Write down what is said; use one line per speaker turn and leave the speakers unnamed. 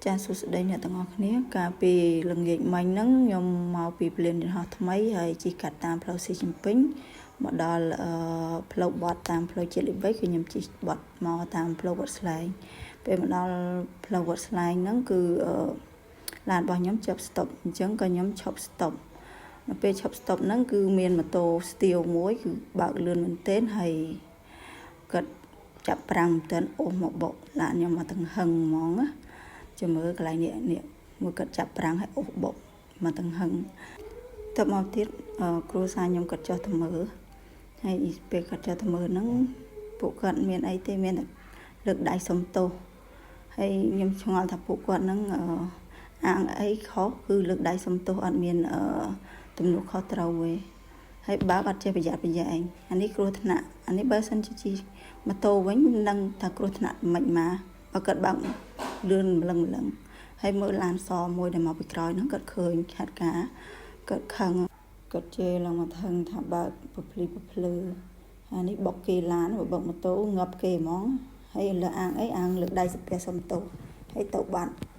ចាសសួស្តីអ្នកទាំងអស់គ្នាកាលពីល្ងាចមិញហ្នឹងខ្ញុំមកពីព្រលានយន្តហោះថ្មីហើយជិះកាត់តាមផ្លូវស៊ីជិនពេញមកដល់អឺផ្លូវបត់តាមផ្លូវជាតិលេខ3គឺខ្ញុំជិះបត់មកតាមផ្លូវវត្តស្លែងពេលមកដល់ផ្លូវវត្តស្លែងហ្នឹងគឺអឺឡានរបស់ខ្ញុំចាប់ស្តុបអញ្ចឹងក៏ខ្ញុំឈប់ស្តុបនៅពេលឈប់ស្តុបហ្នឹងគឺមានម៉ូតូស្ទៀវមួយគឺបើកលឿនមែនទែនហើយគាត់ចាប់ប្រាំងមែនទែនអូសមកបុកឡានខ្ញុំមកទាំងហឹងហ្មងណាចាំមើលកន្លែងនេះនេះមួយគាត់ចាប់ប្រាំងឲ្យអូសបុកមកទាំងហឹងទៅមកទៀតគ្រួសារខ្ញុំគាត់ចុះទៅមើលហើយពេលគាត់ចុះទៅមើលហ្នឹងពួកគាត់មានអីទេមានតែលើកដៃសុំទោសហើយខ្ញុំឆ្ងល់ថាពួកគាត់ហ្នឹងអាងអីខុសគឺលើកដៃសុំទោសអត់មានទំនួលខុសត្រូវទេហើយបើកអត់ចេះប្រយ័ត្នប្រយែងអានេះគ្រោះថ្នាក់អានេះបើសិនជាជិះម៉ូតូវិញនឹងថាគ្រោះថ្នាក់មិនមកបើគាត់បើកលឿនម្លឹងម្លឹងហើយមើលឡានសមួយដែលមកពីក្រោយហ្នឹងគាត់ឃើញហេតុការណ៍គាត់ខឹងគាត់ជេរឡើងមកថឹងថាបើកពភ្លីពភ្លឺអានេះបុកគេឡានបុកម៉ូតូងាប់គេហ្មងហើយលើអាងអីអាងលើកដៃសំពះសុំទោសហើយទៅបាត់។